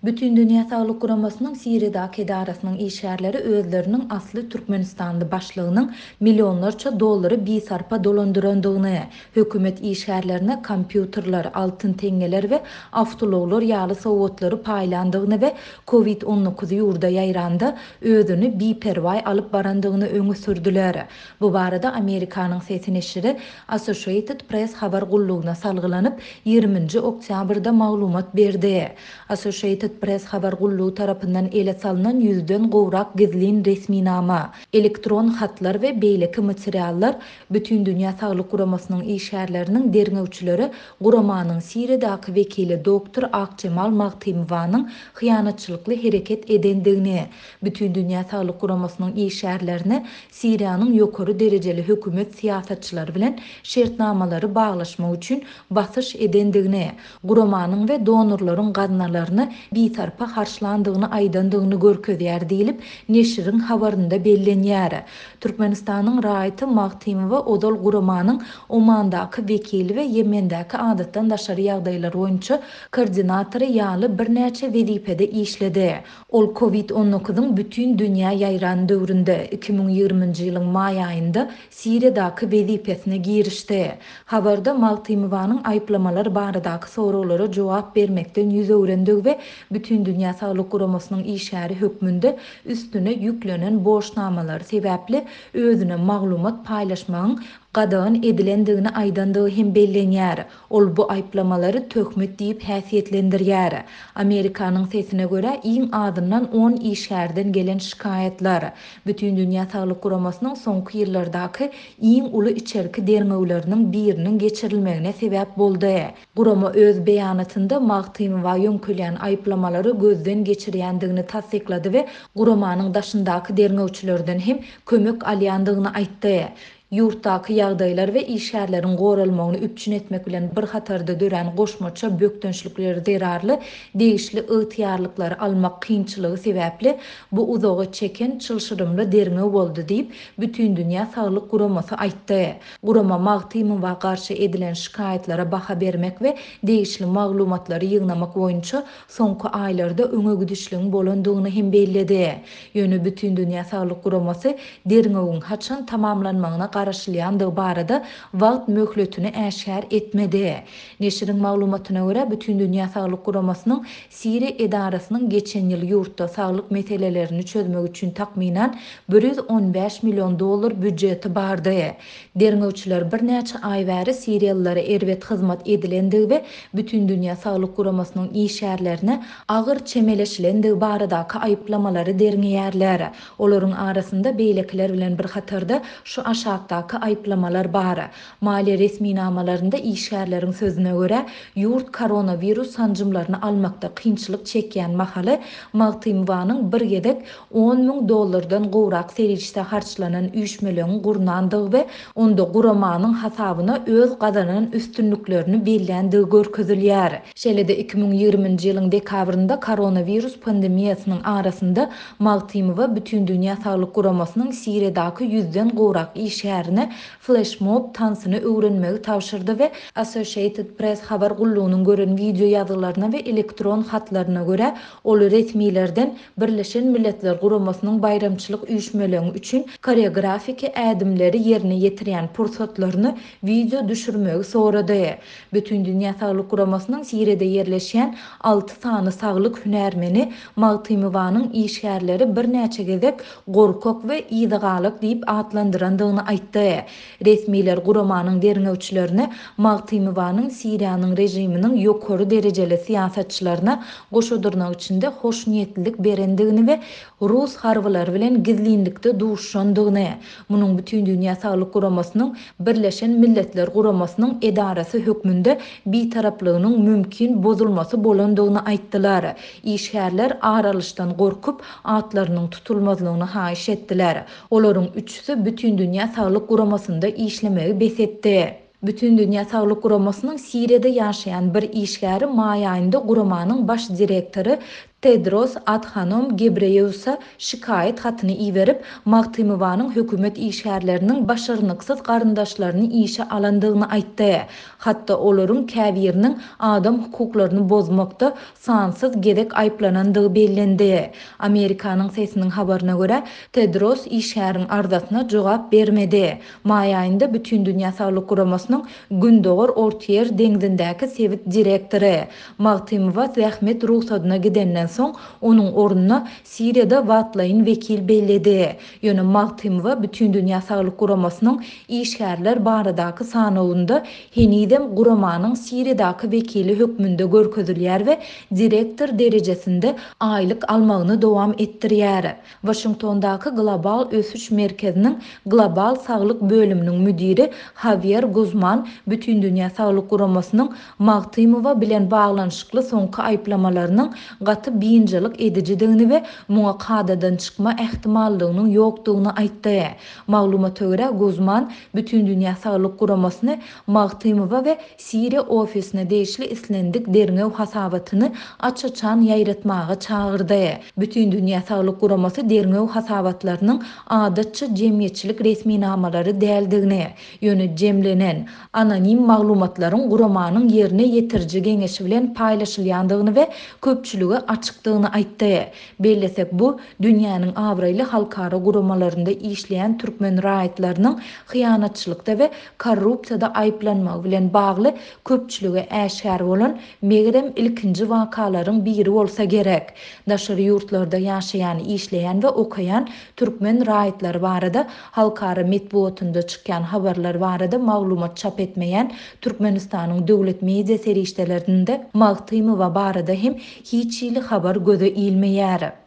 Bütindünýä Saglyk Guramasynyň Siriýadaky edarasynyň işgärleri özleriniň asly türkmenistanly başlygynyň millionlarça dollary bisarpa dolandyrandygyny, hökümet işgärlerine kompýuterler, altyn teňňeler we awtoulaglar ýaly sowgatlary paýlandygyny we Covid 19 ýurda ýaýranda özüni biperwaý alyp barandygyny öňe sürdüler. Bu barada Amerikanyň sesi neşiri Associated Press habar gullugyna salgylanyp, ýigriminji oktýabrda maglumat berdi. Associated Press habar gullugy tarapyndan ele salnan ýüzden gowrak gizlin resminama, elektron hatlar we beýleki materiallar Bütindünýä Saglyk Guramasynyň işgärleriniň derňewçilere guramanyň Siriýadaky wekili doktor Akjemal Magtymowanyň hyýanatçylykly hereket edendigini, Bütindünýä Saglyk Guramasynyň işgärlerine Siriýanyň ýokary derejeli hökümet syýasatçylary bilen şertnamalary baglaşmak üçin basyş edendigini, guramanyň we donorlaryň gaznalaryny bisarpa harçlandygyny aýdandygyny görkezýär diýlip, neşiriň habarynda bellenýär. Türkmenistanyň raýaty Magtymowa ozal guramanyň Omandaky wekili we Ýemendäki adatdan daşary ýagdaýlar boýunça koordinatory ýaly birnäçe wezipede işledi. Ol Covid on dokuzyň bütin dünýä ýaýran döwründe, 2020-nji ýylyň maý aýynda Siriýadaky wezipesine girişdi. Habarda Magtymowanyň aýyplamalar baradaky soraglara jogap bermekden ýüz öwrendigi we Bütindünýä Saglyk Guramasynyň işgäri hökmünde üstüne ýüklenen borçnamalary sebäpli özüne maglumat paýlaşmagyň gadagan edilendigini aýdandygy hem bellenýär. Ol bu aýyplamalary töhmet diýip häsiýetlendirýär. Amerikanyň sesine görä, iň azyndan on işgärden gelen şikaýatlar, Bütindünýä Saglyk Guramasynyň soňky ýyllardaky iň uly içerki derňewleriniň biriniň geçirilmegine sebäp boldy. Gurama öz beýanatynda Magtymowa ýöňkelýän aýyplamalary gözden geçirýändigini tassyklady we guramanyň daşyndaky derňewçilerden hem kömek alýandygyny aýtdy. Ýurtdaky ýagdaýlar we işgärleriň goralmagyny üpjün etmek bilen bir hatarda dörän goşmaça bökdençlikler zerarly degişli ygtyýarlyklary almak kynçylygy sebäpli bu uzaga çeken çylşyrymly derňew boldy diýip, Bütindünýä saglyk guramasy aýtdy. Gurama Magtymowa garşy edilen şikaýatlara baha bermek we degişli maglumatlary ýygnamak boýunça soňky aýlarda öňe gidişligiň bolandygyny hem belledi. Ýöne Bütindünýä saglyk guramasy derňewiň haçan tamamlanmagyna garaşylýandygy barada wagt möhletini äşgär etmedi. Neşiriň maglumatyna görä, Bütindünýä saglyk guramasynyň Siriýa edarasynyň geçen ýyl ýurtda saglyk meselelerini çözmek üçin takmynan 115 million dollar býujeti bardy. Derňewçiler birnäçe aý bäri siriýalylara erbet hyzmat edilendigi we Bütindünýä saglyk guramasynyň işgärlerine agyr çemeleşilendigi baradaky aýyplamalary derňeýärler. Olaryň arasynda beýlekiler bilen bir hatarda şu aşakdaky aýyplamalar bar. Maliýe resminamalarynda işgärleriň sözüne görä, ýurt koronawirus sanjymlaryny almakda kynçylyk çekýän mahaly Magtymowanyň bir gezek 10 000 dollardan gowrak serişde harçlanan üýşmeleňi gurnandygy we onda guramanyň hasabyna öz gazanan üstünliklerini belländigi görkezilýär. Şeýle-de 2020-nji ýylyň dekabrynda koronawirus pandemiýasynyň arasynda Magtymowa Bütindünýä Saglyk Guramasynyň Siriýadaky ýüzden gowrak işgärine fleşmob tansyny öwrenmegi tabşyrdy we Associated Press habar gullugynyň gören wideo ýazgylaryna we elektron hatlaryna görä, ol resmilerden Birleşen Milletler Guramasynyň baýramçylyk üýşmeleňi üçin koreografiki ädimleri ýerine ýetirýän pursatlaryny wideo düşürmegi sorady. Bütindünýä Saglyk Guramasynyň Siriýada ýerleşýän alty sany saglyk hünärmeni Magtymowanyň işgärleri birnäçe gezek gorkak we yzagalak diýip atlandyrandygyny aýtdy. Resmiler guramanyň derňewçilerine Magtymowanyň Siriýanyň režiminiň ýokary derejeli syýasatçylaryna goşa dyrnak içinde hoşniýetlilik berendigini we rus harbylary bilen gizlinlikde duşuşandygyny, munuň Bütindünýä Saglyk Guramasynyň Birleşen Milletler Guramasynyň edarasy hökmünde bitaraplygynyň mümkin bozulmasy bolandygyny aýtdylar. Işgärler ar alyşdan gorkup, atlarynyň tutulmazlygyny haýyş etdiler. Olaryň üçüsi Bütindünýä Saglyk Guramasynda işlemegi bes etdi. Bütindünýä Saglyk Guramasynyň Siriýada ýaşaýan bir işgäri maý aýynda guramanyň baş direktory. Tedros Adhanom Gebreýeusa şikaýat hatyny iberip, Magtymowanyň hökümet işgärleriniň başarnyksyz garyndaşlaryny işe alandygyny aýtdy. Hatda olaryň käbiriniň adam hukuklaryny bozmakda sansyz gezek aýyplanandygy bellendi. Amerikanyň Sesiniň habaryna görä, Tedros işgäriň arzasyna jogap bermedi. Maý aýynda Bütindünýä Saglyk Guramasynyň Gündogar Ortaýer deňzindäki sebit direktory Magtymowa zähmet rugsadyna gidenden soň, onuň ornuna Siriýada wagtlaýyn wekil belledi. Ýöne Magtymowa Bütindünýä Saglyk Guramasynyň işgärler baradaky sanawynda henizem guramanyň Siriýadaky wekili hökmünde görkezilýär we direktor derejesinde aýlyk almagyny dowam etdirýär. Waşingtondaky Global ösüş merkeziniň Global saglyk bölüminiň müdiri Hawýer Guzman Bütindünýä Saglyk Guramasynyň Magtymowa bilen baglanyşykly soňky aýyplamalarynyň gaty biynjalyk edijidigini we muňa kadadan çykma ähtimallygynyň ýokdugyny aýtdy. Maglumata görä, Guzman Bütindünýä Saglyk Guramasyny Magtymowa we Siriýa ofisine degişli islendik derňew hasabatyny aç-açan ýaýratmaga çagyrdy. Bütindünýä Saglyk Guramasy derňew hasabatlarynyň adatça jemgyýetçilik resminamalary däldigini, ýöne jemlenen, anonim maglumatlaryň guramanyň ýerine ýetiriji geňeşi bilen paýlaşylýandygyny we köpçülige açykdygyny aýtdy. Bellesek, bu, dünýäniň abraýly halkara guramalarynda işleýän türkmen raýatlarynyň hyýanatçylykda we korrupsiýada aýyplanmagy bilen bagly köpçülige äşgär bolan, megerem, ilkinji wakalaryň biri bolsa gerek. Daşary ýurtlarda ýaşaýan, işleýän we okaýan türkmen raýatlary barada halkara metbugatynda çykýan habarlar barada maglumat çap etmeýän Türkmenistanyň döwlet media serişdelerinde Magtymowa barada hem hiç hili habar göze ilmeýär.